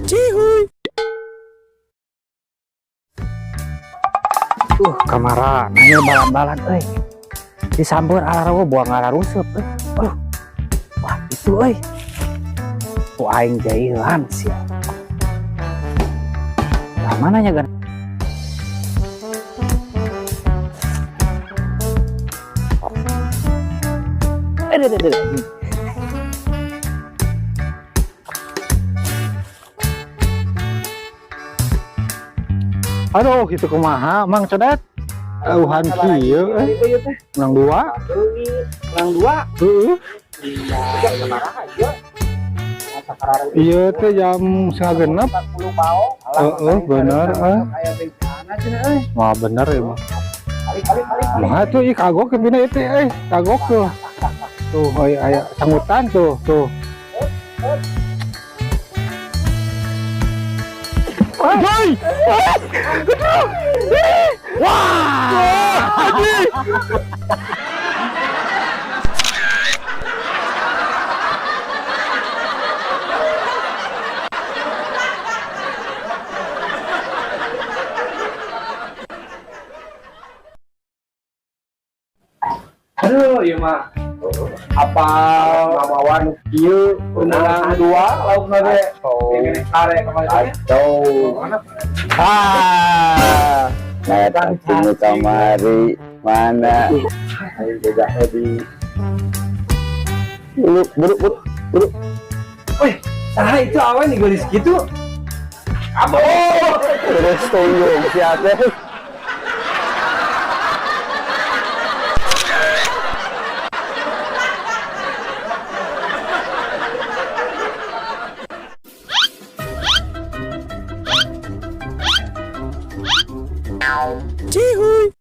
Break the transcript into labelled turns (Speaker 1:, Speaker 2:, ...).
Speaker 1: Cihuy.
Speaker 2: Kamara nanya balan-balan euy. Disambar ararawa buang araruseup euy. Aduh. Wah, itu euy. Ku aing jailan sia. Lah mana nya gan? Eh, deh, deh, deh.
Speaker 3: Aduh, gitu kumaha, Mang Codet? Euhan kieu euy. Menang dua.
Speaker 2: Menang dua.
Speaker 3: Heeh.
Speaker 2: Iya, sabaraha ieu?
Speaker 3: Ieu teh jam 5.30.
Speaker 2: 40 baong.
Speaker 3: Heeh, bener eh.
Speaker 2: Aya bencana cenah euy.
Speaker 3: Wah, bener ya mah.
Speaker 2: Balik balik balik.
Speaker 3: Mah tuh ih kagok ke bina itu euy, kagok tuh. Tuh, aya aya sanggutan tuh, tuh. Woi! Wah! Anjing!
Speaker 4: Aduh, ieu mah. Apal
Speaker 2: Mamawan kieu
Speaker 4: menang dua laukna ge.
Speaker 2: Oh.
Speaker 4: Sare kemarin teh.
Speaker 5: Kacau.
Speaker 2: Ah.
Speaker 5: Nah, tunggu kamari mana? Ayo jaga di. Buru, buru, buru, buru.
Speaker 4: Wih, saha itu awan nih gelis gitu. Abo.
Speaker 5: Terus tunggu siapa?
Speaker 1: Cihuy.